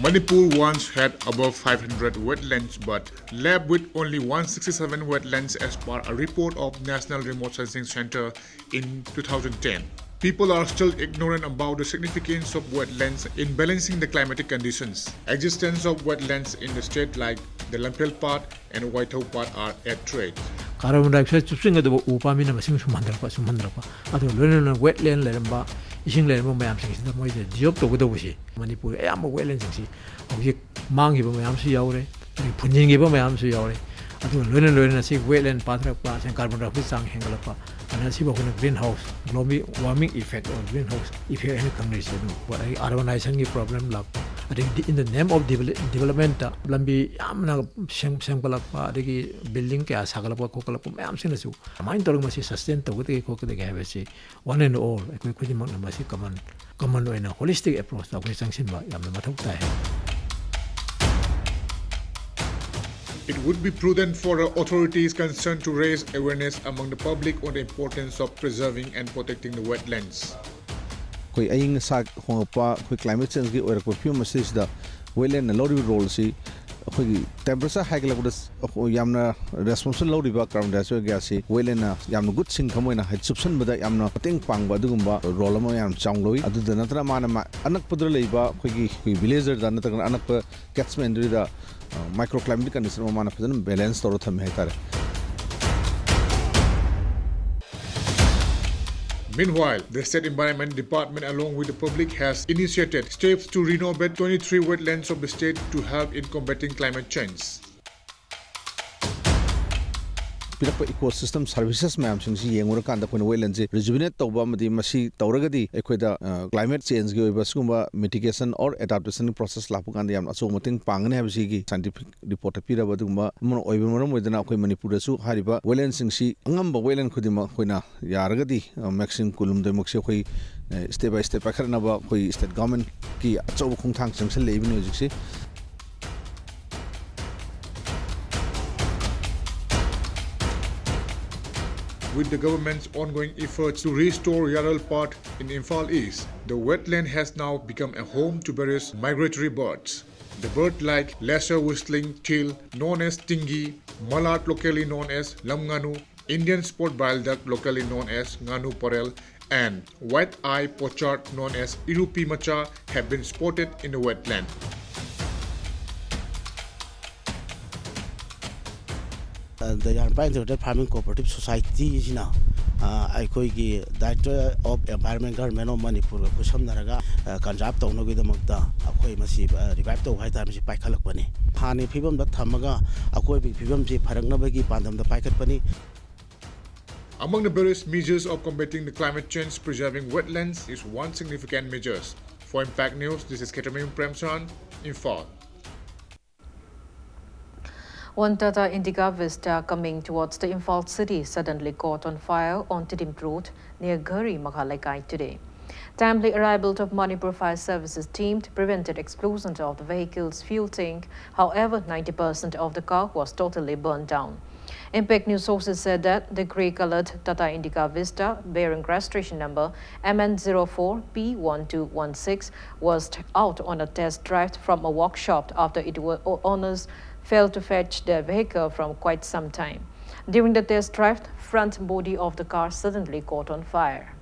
Manipur once had above five hundred wetlands but left with only one sixty-seven wetlands as per a report of National Remote Sensing Center in two thousand ten. People are still ignorant about the significance of wetlands in balancing the climatic conditions. Existence of wetlands in the state like the Lamphel Pass and Waithau Pass are at risk. Carbon dioxide ꯆꯨꯞꯁꯤꯟꯒꯗꯕ ꯎ ꯄꯥꯝꯕꯤꯅ ꯃꯁꯤꯡ ꯁꯨꯝꯍꯟꯗꯔꯛꯄ ꯁꯨꯝꯍꯟꯗꯔꯛꯄ ꯑꯗꯨꯒ ꯂꯣꯏꯅꯅ wetland ꯂꯩꯔꯝꯕ ꯏꯁꯤꯡ ꯂꯩꯔꯝꯕ ꯃꯌꯥꯝꯁꯤꯡꯁꯤꯗ ꯃꯣꯏꯗ dissolve ꯇꯧꯒꯗꯧꯕꯁꯤ ꯃꯅꯤꯄꯨꯔꯒꯤ ꯑꯌꯥꯝꯕ wetlandꯁꯤꯡꯁꯤ ꯍꯧꯖꯤꯛ ꯃꯥꯡꯈꯤꯕ ꯃꯌꯥꯝꯁꯨ ꯌꯥꯎꯔꯦ, ꯑꯗꯒꯤ ꯐꯨꯟꯖꯤꯟꯈꯤꯕ ꯃꯌꯥꯝꯁꯨ ꯌꯥꯎꯔꯦ꯫ ꯑꯗꯨꯒ ꯂꯣꯏꯅ ꯂꯣꯏꯅꯅ ꯁꯤ wetland ꯄꯥꯊꯔꯛꯄ, ꯁꯤ carbon dioxide ꯆꯥꯡ ꯍꯦꯟꯒꯠꯂꯛꯄ, ꯑꯗꯨꯅ ꯁꯤꯕꯨ ꯑꯩꯈꯣꯏꯅ green house global warming effect or green house effect ꯍꯥꯏꯅ ꯈꯪꯅꯔꯤꯁꯦ ꯑꯗꯨꯝ ꯑꯗꯒꯤ urbanisation ꯒꯤ problem ꯂꯥꯛꯄ, ꯑꯗꯒꯤ in the name of development ꯇ ꯂꯝꯕꯤ ꯌꯥꯝꯅ ꯁꯦꯝ ꯁꯦꯝꯒꯠꯂꯛꯄ ꯑꯗꯒꯤ building ꯀꯌꯥ ꯁꯥꯒꯠꯂꯛꯄ ꯈꯣꯠꯀꯠꯂꯛꯄ ꯃꯌꯥꯝꯁꯤꯅꯁꯨ ꯀꯃꯥꯏꯅ ꯇꯧꯔꯒ ꯃꯁꯤ sustain ꯇꯧꯒꯗꯒꯦ ꯈꯣꯠꯀꯗꯒꯦ ꯍꯥꯏꯕꯁꯤ one and all ꯑꯩꯈꯣꯏ ꯈꯨꯗꯤꯡꯃꯛꯅ ꯃꯁꯤ common common ꯑꯣꯏꯅ holistic approach ꯇ ꯑꯩꯈꯣꯏ ꯆꯪꯁꯤꯟꯕ ꯌꯥꯝꯅ ꯃꯊꯧ ꯇꯥꯏ꯫ It would be prudent for the authorities concerned to raise awareness among the public on the importance of preserving and protecting the wetlands. ꯑꯩꯈꯣꯏ ꯑꯏꯪ ꯑꯁꯥ ꯍꯣꯡꯉꯛꯄ, ꯑꯩꯈꯣꯏ climate change ꯀꯤ ꯑꯣꯏꯔꯛꯄ ꯐꯤꯕꯝ ꯑꯁꯤꯁꯤꯗ wetland ꯅ ꯂꯧꯔꯤꯕ role ꯑꯁꯤ ꯑꯩꯈꯣꯏꯒꯤ temperature ꯍꯥꯏꯒꯠꯂꯛꯄꯗ ꯑꯩꯈꯣꯏ ꯌꯥꯝꯅ responsible ꯂꯧꯔꯤꯕ carbon dioxide gas ꯁꯤ wetland ꯅ ꯌꯥꯝꯅ good sink ꯑꯃ ꯑꯣꯏꯅ ꯍꯥꯏꯗꯤ ꯆꯨꯞꯁꯤꯟꯕꯗ ꯌꯥꯝꯅ ꯃꯇꯦꯡ ꯄꯥꯡꯕ ꯑꯗꯨꯒꯨꯝꯕ role ꯑꯃ ꯌꯥꯝ ꯆꯥꯎꯅ ꯂꯧꯏ꯫ ꯑꯗꯨꯗ ꯅꯠꯇꯅ ꯃꯥꯅ ꯃꯥ- ꯑꯅꯛꯄꯗ ꯂꯩꯕ ꯑꯩꯈꯣꯏꯒꯤ ꯑꯩꯈꯣꯏ villager ꯗ ꯅꯠꯇ꯭ꯔꯒꯅ ꯑꯅꯛꯄ catchment ꯑꯗꯨꯗ micro climatic condition ꯑꯃ ꯃꯥꯅ ꯐꯖꯅ balance ꯇꯧꯔ ꯊꯝꯃꯦ ꯍꯥꯏꯇꯥꯔꯦ꯫ Meanwhile, the State Environment Department, along with the public, has initiated steps to renovate twenty-three wetlands of the state to help in combating climate change. ꯄꯤꯔꯛꯄ ecosystem services ꯃꯌꯥꯝꯁꯤꯡꯁꯤ ꯌꯦꯡꯉꯨꯔꯀꯥꯟꯗ ꯑꯩꯈꯣꯏꯅ wetlandꯁꯤ rejuvenate ꯇꯧꯕ ꯑꯃꯗꯤ ꯃꯁꯤ ꯇꯧꯔꯒꯗꯤ ꯑꯩꯈꯣꯏꯗ, ꯑ, climate changeꯒꯤ ꯑꯣꯏꯕ ꯁꯤꯒꯨꯝꯕ mitigation or adaptation process ꯂꯥꯛꯄ ꯀꯥꯟꯗ ꯌꯥꯝꯅ ꯑꯆꯧꯕ ꯃꯇꯦꯡ ꯄꯥꯡꯒꯅꯤ ꯍꯥꯏꯕꯁꯤꯒꯤ scientific reportꯇ ꯄꯤꯔꯕ ꯑꯗꯨꯒꯨꯝꯕ ꯑꯃ ꯑꯣꯏꯕ ꯃꯔꯝ ꯑꯣꯏꯗꯅ ꯑꯩꯈꯣꯏ ꯃꯅꯤꯄꯨꯔꯗꯁꯨ ꯍꯥꯏꯔꯤꯕ wetlandꯁꯤꯡꯁꯤ ꯑꯉꯝꯕ wetland ꯈꯨꯗꯤꯡꯃꯛ ꯑꯩꯈꯣꯏꯅ ꯌꯥꯔꯒꯗꯤ, ꯑ, ꯃꯦꯛꯁꯤꯡ ꯀꯨꯂꯨꯝꯗꯃꯛꯁꯦ ꯑꯩꯈꯣꯏ, ꯑ, step by step ꯄꯥꯏꯈꯠꯅꯕ ꯑꯩꯈꯣꯏ state governmentꯀꯤ ꯑꯆꯧꯕ ꯈꯣꯡꯊꯥꯡ ꯆꯪꯁꯤꯜꯂꯛꯏꯕꯅꯤ ꯍꯧꯖꯤꯛꯁꯤ꯫ With the government's ongoing efforts to restore Yaral Park in Imphal East, the wetland has now become a home to various migratory birds. The bird like lesser whistling teal, known as tingi, mallard, locally known as lamnganu, Indian spot bile duck, locally known as nganu parel, and white-eye pochard, known as irupi macha, have been spotted in the wetland. The Yaral Park Integrated Farming Cooperative Society ꯁꯤꯅ, ꯑ, ꯑꯩꯈꯣꯏꯒꯤ Directorate of Environment, Government of ꯃꯅꯤꯄꯨꯔꯒ ꯈꯨꯠꯁꯝꯅꯔꯒ, ꯑ, conserve ꯇꯧꯅꯕꯒꯤꯗꯃꯛꯇ ꯑꯩꯈꯣꯏ ꯃꯁꯤ, ꯑ, revive ꯇꯧꯕ ꯍꯥꯏꯇꯥꯔꯦ, ꯃꯁꯤ ꯄꯥꯏꯈꯠꯂꯛꯄꯅꯤ꯫ ꯍꯥꯟꯅꯒꯤ ꯐꯤꯕꯝꯗ ꯊꯝꯃꯒ ꯑꯀꯣꯏꯕꯒꯤ ꯐꯤꯕꯝꯁꯤ ꯐꯔꯛꯅꯕꯒꯤ ꯄꯥꯟꯗꯝꯗ ꯄꯥꯏꯈꯠꯄꯅꯤ꯫ Among the various measures of combating the climate change, preserving wetlands is one significant measure. For Impact News, this is Ketamim Premchand, Imphal. One Tata Indica Vista coming towards the Imphal city suddenly caught on fire on Tiddim Road near Ghari Makha Lekai today. Timely arrival of Manipur Fire Services team prevented explosion of the vehicle's fuel tank. However, ninety percent of the car was totally burned down. Impact News sources said that the grey-coloured Tata Indica Vista, bearing registration number M N zero four P one two one six, was out on a test drive from a workshop after its owners failed to fetch their vehicle from quite some time. During the test drive, front body of the car suddenly caught on fire.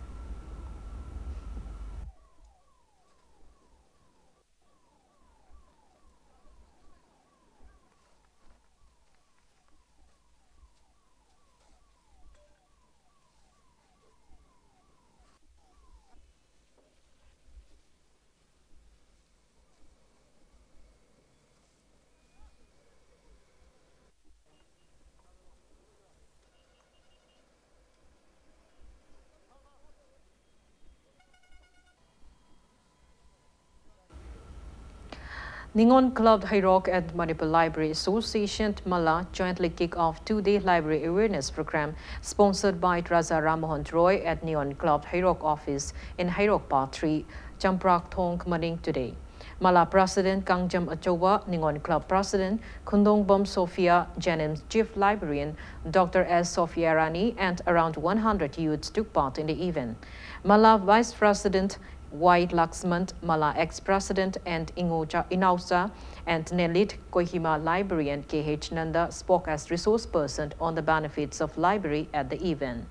Ningon Club Heirok and Manipur Library Association, MALA, jointly kick off two-day library awareness program sponsored by Raja Ram Mohan Roy at Ningon Club Heirok office in Heirok Part three, Champrak Thong, Maning today. MALA President Kangjam Achowa, Ningon Club President Khundongbam Sophia, JNIMS Chief Librarian Doctor S Sophia Rani, and around one hundred youths took part in the event. MALA Vice President Y Laxman, MALA ex-president and Ingocha Inausa, and Nelit Kohima librarian K H Nanda spoke as resource person on the benefits of library at the event.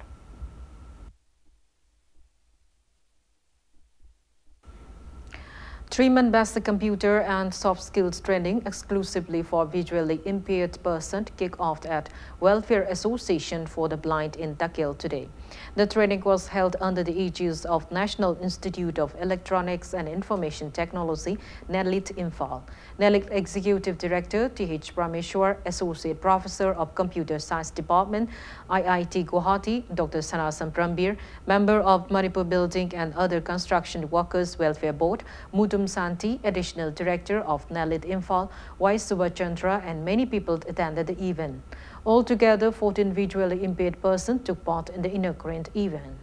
Three-month basic computer and soft skills training exclusively for visually impaired person kick off at Welfare Association for the Blind in Dackel today. The training was held under the aegis of National Institute of Electronics and Information Technology, NELIT Imphal. NELIT Executive Director T H Prameshwar, Associate Professor of Computer Science Department, I I T Guwahati, Doctor Sanasam Prambir, member of Manipur Building and Other Construction Workers Welfare Board, Mudum Santi, Additional Director of NELIT Imphal, Y Subhachandra, and many people attended the event. Altogether, fourteen visually impaired persons took part in the inaugurant event.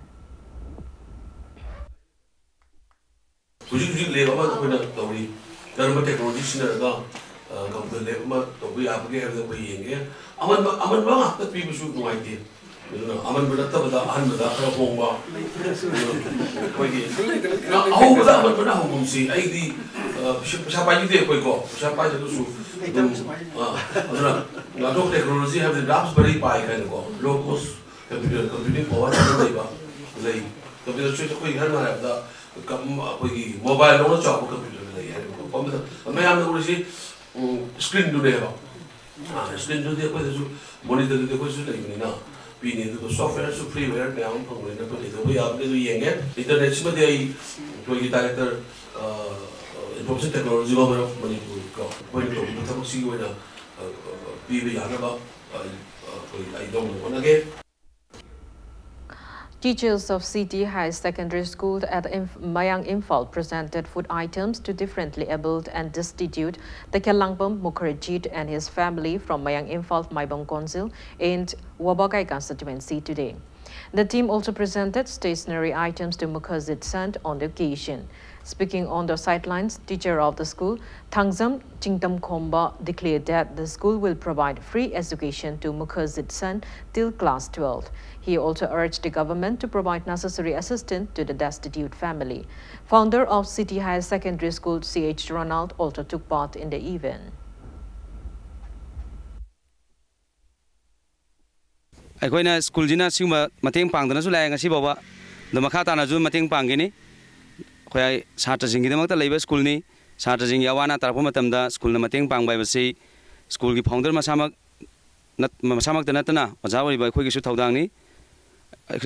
ꯍꯧꯖꯤꯛ ꯍꯧꯖꯤꯛ ꯂꯦꯕ ꯑꯃ ꯑꯩꯈꯣꯏꯅ ꯇꯧꯔꯤ꯫ ꯀꯔꯝꯕ technology ꯁꯤꯖꯤꯟꯅꯔꯒ computer ꯂꯦꯕ ꯑꯃ ꯇꯧꯕ ꯌꯥꯕꯒꯦ ꯍꯥꯏꯕꯗ ꯑꯩꯈꯣꯏ ꯌꯦꯡꯒꯦ꯫ ꯑꯃꯟꯕ ꯑꯃꯟꯕ ꯉꯥꯛꯇ ꯄꯤꯕꯁꯨ ꯅꯨꯡꯉꯥꯏꯇꯦ꯫ ꯑꯗꯨꯅ ꯑꯃꯟꯕ ꯅꯠꯇꯕꯗ ꯑꯍꯟꯕꯗ ꯈꯔ ꯍꯣꯡꯕ꯫ ꯑꯩꯈꯣꯏꯒꯤ ꯑꯍꯧꯕꯗ ꯑꯃꯟꯕꯅ ꯍꯧꯒꯨꯝꯁꯤ꯫ ꯑꯩꯗꯤ ꯄꯩꯁꯥ ꯄꯥꯏꯕꯤꯗꯦ ꯑꯩꯈꯣꯏꯀꯣ, ꯄꯩꯁꯥ ꯄꯥꯏꯗ꯭ꯔꯒꯁꯨ ꯑꯗꯨꯝ꯫ ꯑꯗꯨꯅ ꯉꯥꯛꯊꯣꯛ ꯇꯦꯛꯅꯣꯂꯣꯖꯤ ꯍꯥꯏꯕꯗꯤ ꯔꯥꯁꯕꯦꯔꯤ ꯄꯥꯏ ꯍꯥꯏꯅꯀꯣ, ꯂꯣ ꯀꯣꯁ ꯀꯝꯄ꯭ꯌꯨꯇꯔ ꯀꯝꯄ꯭ꯌꯨꯇꯤꯡ ꯄꯥꯋꯔ ꯂꯩꯕ ꯂꯩ꯫ ꯀꯝꯄ꯭ꯌꯨꯇꯔꯁꯨ ꯑꯩꯈꯣꯏ ꯍꯥꯏꯅ ꯍꯥꯏꯔꯕꯗ ꯑꯩꯈꯣꯏꯒꯤ ꯃꯣꯕꯥꯏꯜꯗꯧꯅ ꯆꯥꯎꯕ ꯀꯝꯄ꯭ꯌꯨꯇꯔ ꯂꯩ ꯍꯥꯏꯔꯦꯕꯀꯣ꯫ ꯃꯌꯥꯝꯅ ꯎꯔꯤꯁꯤ ꯁ꯭ꯀ꯭ꯔꯤꯟꯗꯨꯅꯦꯕ꯫ ꯁ꯭ꯀ꯭ꯔꯤꯟꯗꯨꯗꯤ ꯑꯩꯈꯣꯏꯗꯁꯨ, ꯃꯣꯅꯤꯇꯔꯗꯨꯗꯤ ꯑꯩꯈꯣꯏꯁꯨ ꯂꯩꯕꯅꯤꯅ ꯄꯤꯅꯤ꯫ ꯑꯗꯨꯒ ꯁꯣꯐꯋꯦꯌꯔꯁꯨ ꯐ꯭ꯔꯤꯋꯦꯌꯔ ꯃꯌꯥꯝ ꯑꯃ ꯐꯪꯕꯅꯤꯅ ꯑꯩꯈꯣꯏ ꯀꯩꯗꯧꯕ ꯌꯥꯕꯒꯦ ꯑꯗꯨ ꯌꯦꯡꯉꯦ꯫ ꯏꯟꯇꯔꯅꯦꯠꯁꯤꯃꯗꯤ ꯑꯩ ꯑꯩꯈꯣꯏꯒꯤ director, information technology government of Manipur ꯀꯣ, ꯑꯩꯈꯣꯏꯅ ꯇꯧꯔꯤꯕ ꯊꯕꯛꯁꯤꯒꯤ ꯑꯣꯏꯅ ꯄꯤꯕ ꯌꯥꯅꯕ ꯑꯩ, ꯑꯩꯈꯣꯏ, ꯑꯩ ꯂꯧꯅꯕ ꯍꯣꯠꯅꯒꯦ꯫ Teachers of City High Secondary School at Inf- Mayang Imphal presented food items to differently abled and destitute Takelangpam Mukherjee and his family from Mayang Imphal Maibang Council in Wabakai constituency today. The team also presented stationery items to Mukherjee's son on the occasion. Speaking on the sidelines, teacher of the school, Thangzam Chingtam Khomba, declared that the school will provide free education to Mukherjee's son till class twelve. He also urged the government to provide necessary assistance to the destitute family. Founder of City Higher Secondary School, C H Ronald, also took part in the event. ꯑꯩꯈꯣꯏꯅ ꯁ꯭ꯀꯨꯜꯁꯤꯅ ꯁꯤꯒꯨꯝꯕ ꯃꯇꯦꯡ ꯄꯥꯡꯗꯅꯁꯨ ꯂꯥꯛꯑꯦ ꯉꯁꯤ ꯐꯥꯎꯕ꯫ ꯑꯗꯣ ꯃꯈꯥ ꯇꯥꯅꯁꯨ ꯃꯇꯦꯡ ꯄꯥꯡꯒꯅꯤ꯫ ꯑꯩꯈꯣꯏ ꯁꯥꯇ꯭ꯔꯁꯤꯡꯒꯤꯗꯃꯛꯇ ꯂꯩꯕ ꯁ꯭ꯀꯨꯜꯅꯤ꯫ ꯁꯥꯇ꯭ꯔꯁꯤꯡꯒꯤ ꯑꯋꯥ ꯑꯅꯥ ꯇꯥꯔꯛꯄ ꯃꯇꯝꯗ ꯁ꯭ꯀꯨꯜꯅ ꯃꯇꯦꯡ ꯄꯥꯡꯕ ꯍꯥꯏꯕꯁꯤ ꯁ꯭ꯀꯨꯜꯒꯤ ꯐꯥꯎꯟꯗꯔ ꯃꯁꯥꯃꯛ ꯅꯠ-, ꯃꯁꯥꯃꯛꯇ ꯅꯠꯇꯅ ꯑꯣꯖꯥ ꯑꯣꯏꯔꯤꯕ ꯑꯩꯈꯣꯏꯒꯤꯁꯨ ꯊꯧꯗꯥꯡꯅꯤ꯫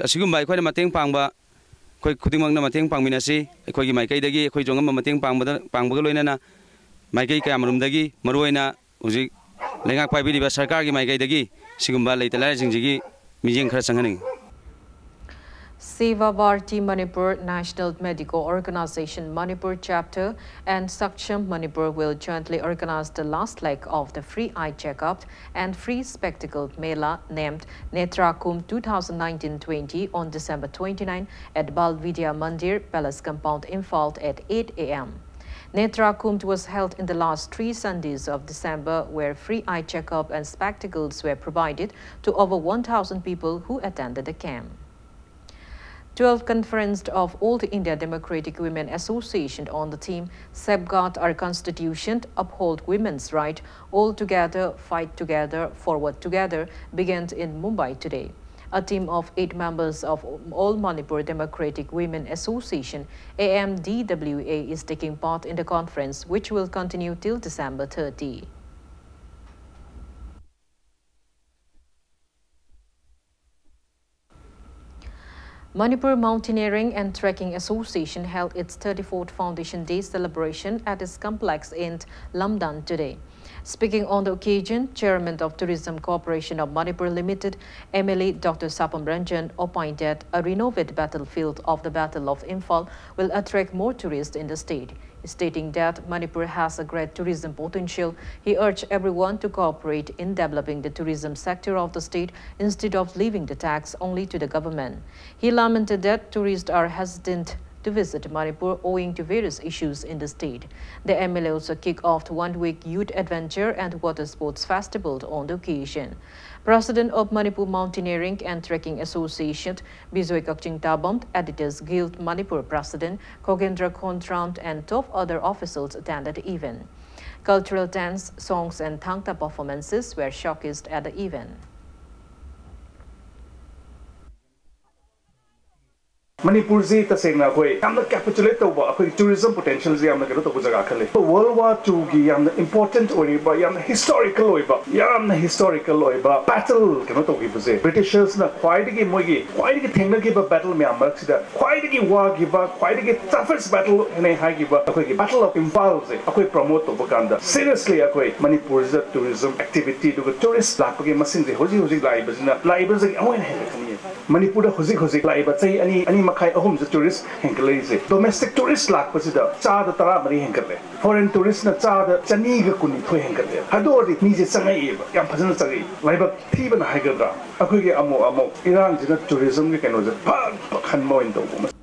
ꯑꯁꯤꯒꯨꯝꯕ ꯑꯩꯈꯣꯏꯅ ꯃꯇꯦꯡ ꯄꯥꯡꯕ, ꯑꯩꯈꯣꯏ ꯈꯨꯗꯤꯡꯃꯛꯅ ꯃꯇꯦꯡ ꯄꯥꯡꯃꯤꯟꯅꯁꯤ꯫ ꯑꯩꯈꯣꯏꯒꯤ ꯃꯥꯏꯀꯩꯗꯒꯤ ꯑꯩꯈꯣꯏꯁꯨ ꯑꯉꯝꯕ ꯃꯇꯦꯡ ꯄꯥꯡꯕꯗ, ꯄꯥꯡꯕꯒ ꯂꯣꯏꯅꯅ ꯃꯥꯏꯀꯩ ꯀꯌꯥꯃꯔꯨꯝꯗꯒꯤ, ꯃꯔꯨꯑꯣꯏꯅ ꯍꯧꯖꯤꯛ ꯂꯩꯉꯥꯛ ꯄꯥꯏꯕꯤꯔꯤꯕ ꯁꯔꯀꯥꯔꯒꯤ ꯃꯥꯏꯀꯩꯗꯒꯤ ꯁꯤꯒꯨꯝꯕ ꯂꯩꯇ ꯂꯥꯏꯔꯁꯤꯡꯁꯤꯒꯤ ꯃꯤꯠꯌꯦꯡ ꯈꯔ ꯆꯪꯍꯟꯅꯤꯡꯏ꯫ Seva Bharati Manipur National Medical Organization Manipur Chapter and Saksham Manipur will jointly organize the last leg of the free eye checkup and free spectacle mela named Netra Kumbh twenty nineteen twenty on December twenty-nine at Bal Vidya Mandir, Palace Compound, Imphal at eight a m. Netra Kumbh was held in the last three Sundays of December, where free eye checkup and spectacles were provided to over one thousand people who attended the camp. Twelfth Conference of All India Democratic Women Association on the theme Safeguard Our Constitution, Uphold Women's Right, All Together, Fight Together, Forward Together began in Mumbai today. A team of eight members of All Manipur Democratic Women Association, A M D W A, is taking part in the conference, which will continue till December thirty. Manipur Mountaineering and Trekking Association held its thirty-fourth Foundation Day celebration at its complex in Lamdan today. Speaking on the occasion, Chairman of Tourism Corporation of Manipur Limited, M L A Doctor Sapam Ranjan, opined that a renovated battlefield of the Battle of Imphal will attract more tourists in the state. Stating that Manipur has a great tourism potential, he urged everyone to cooperate in developing the tourism sector of the state instead of leaving the tax only to the government. He lamented that tourists are hesitant to visit Manipur owing to various issues in the state. The M L A also kicked off one-week youth adventure and water sports festival on the occasion. President of Manipur Mountaineering and Trekking Association, Bijoy Kakching Tabam, Editors Guild Manipur President Khogendra Khontrang, and twelve other officials attended the event. Cultural dance, songs, and thangta performances were showcased at the event. ꯃꯅꯤꯄꯨꯔꯁꯤ ꯇꯁꯦꯡꯅ ꯑꯩꯈꯣꯏ ꯌꯥꯝꯅ ꯀꯦꯄꯤꯇꯨꯂꯦꯠ ꯇꯧꯕ, ꯑꯩꯈꯣꯏꯒꯤ tourism ꯄꯣꯇꯦꯟꯁꯤꯌꯦꯜꯁꯤ ꯌꯥꯝꯅ ꯀꯩꯅꯣ ꯇꯧꯕ ꯖꯒꯥ ꯈꯔ ꯂꯩ꯫ ꯋꯥꯔꯜ ꯋꯥꯔ ꯇꯨꯒꯤ ꯌꯥꯝꯅ ꯏꯝꯄꯣꯔꯇꯦꯟꯠ ꯑꯣꯏꯔꯤꯕ, ꯌꯥꯝꯅ ꯍꯤꯁꯇꯣꯔꯤꯀꯦꯜ ꯑꯣꯏꯕ, ꯌꯥꯝꯅ ꯍꯤꯁꯇꯣꯔꯤꯀꯦꯜ ꯑꯣꯏꯕ ꯕꯦꯇꯜ ꯀꯩꯅꯣ ꯇꯧꯈꯤꯕꯁꯦ, ꯕ꯭ꯔꯤꯇꯤꯁꯔꯁꯅ ꯈ꯭ꯋꯥꯏꯗꯒꯤ, ꯃꯣꯏꯒꯤ ꯈ꯭ꯋꯥꯏꯗꯒꯤ ꯊꯦꯡꯅꯈꯤꯕ ꯕꯦꯇꯜ ꯃꯌꯥꯝ ꯃꯔꯛꯁꯤꯗ ꯈ꯭ꯋꯥꯏꯗꯒꯤ ꯋꯥꯈꯤꯕ, ꯈ꯭ꯋꯥꯏꯗꯒꯤ ꯇꯐꯦꯁ ꯕꯦꯇꯜ ꯍꯥꯏꯅ ꯍꯥꯏꯈꯤꯕ ꯑꯩꯈꯣꯏꯒꯤ ꯕꯦꯇꯜ ꯑꯣꯐ ꯏꯝꯐꯥꯜꯁꯦ ꯑꯩꯈꯣꯏ ꯄ꯭ꯔꯃꯣꯠ ꯇꯧꯕ ꯀꯥꯟꯗ, ꯁꯤꯔꯤꯌꯁꯂꯤ ꯑꯩꯈꯣꯏ ꯃꯅꯤꯄꯨꯔꯁꯤꯗ ꯇꯨꯔꯤꯖꯝ ꯑꯦꯛꯇꯤꯚꯤꯇꯤ ꯑꯗꯨꯒ ꯇꯨꯔꯤꯁ ꯂꯥꯛꯄꯒꯤ ꯃꯁꯤꯡꯁꯦ ꯍꯧꯖꯤꯛ ꯍꯧꯖꯤꯛ ꯂꯥꯛꯏꯕꯁꯤꯅ, ꯂꯥꯛꯏꯕꯁꯤꯗꯒꯤ ꯑꯃꯨꯛ ꯍꯦꯟꯅ ꯍꯦꯟꯒꯠꯀꯅꯤ꯫ ꯃꯅꯤꯄꯨꯔꯗ ꯍꯧꯖꯤꯛ ꯍꯧꯖꯤꯛ ꯂꯥꯛꯏꯕ ꯆꯍꯤ ꯑꯅꯤ, ꯑꯅꯤ ꯃꯈꯥꯏ, ꯑꯍꯨꯝꯁꯤꯗ ꯇꯨꯔꯤꯁ ꯍꯦꯟꯒꯠꯂꯛꯏꯁꯦ, ꯗꯣꯃꯦꯁꯇꯤꯛ ꯇꯨꯔꯤꯁ ꯂꯥꯛꯄꯁꯤꯗ ꯆꯥꯗ ꯇꯔꯥꯃꯔꯤ ꯍꯦꯟꯒꯠꯂꯦ, ꯐꯣꯔꯦꯟ ꯇꯨꯔꯤꯁꯅ ꯆꯥꯗ ꯆꯅꯤꯒ ꯀꯨꯟꯅꯤꯊꯣꯏ ꯍꯦꯟꯒꯠꯂꯦ꯫ ꯑꯗꯨ ꯑꯣꯏꯔꯗꯤ ꯃꯤꯁꯦ ꯆꯪꯉꯛꯑꯦꯕ, ꯌꯥꯝ ꯐꯖꯅ ꯆꯪꯉꯛꯏ꯫ ꯂꯥꯏꯕꯛ ꯊꯤꯕꯅ ꯍꯥꯏꯒꯗ꯭ꯔꯥ, ꯑꯩꯈꯣꯏꯒꯤ ꯑꯃꯨꯛ ꯑꯃꯨꯛ ꯏꯔꯥꯡꯁꯤꯅ ꯇꯨꯔꯤꯖꯝꯒꯤ ꯀꯩꯅꯣꯁꯦ ꯐꯛ ꯐꯛ ꯍꯟꯕ ꯑꯣꯏꯅ ꯇꯧꯕ ꯑꯃ꯫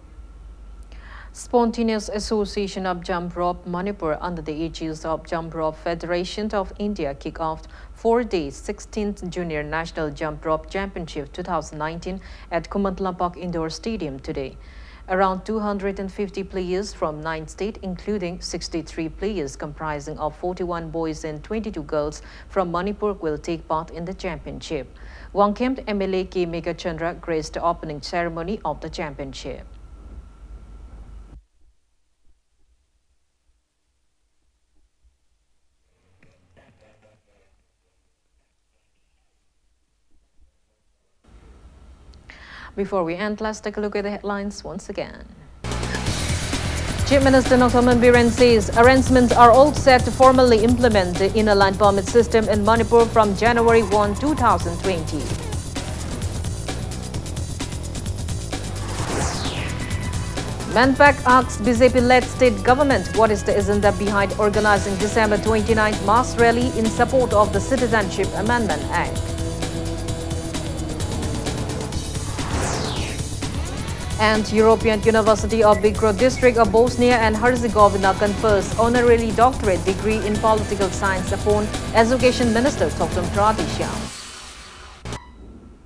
Spontaneous Association of Jump Rope Manipur under the aegis of Jump Rope Federation of India kick off four-day sixteenth Junior National Jump Rope Championship two thousand nineteen at Khumantlampak Indoor Stadium today. Around two hundred fifty players from nine states, including sixty-three players comprising of forty-one boys and twenty-two girls from Manipur, will take part in the championship. Wangkhemda M L A K Meghachandra graced the opening ceremony of the championship. Before we end, let's take a look at the headlines once again. Chief Minister Nongthombam Biren says arrangements are all set to formally implement the Inner Line Permit system in Manipur from January one, two thousand twenty. MANPAC asks B J P-led state government what is the agenda behind organizing December twenty-ninth mass rally in support of the Citizenship Amendment Act. And European University of Bikro District of Bosnia and Herzegovina confers honorary doctorate degree in political science upon Education Minister Thokchom Tradisha.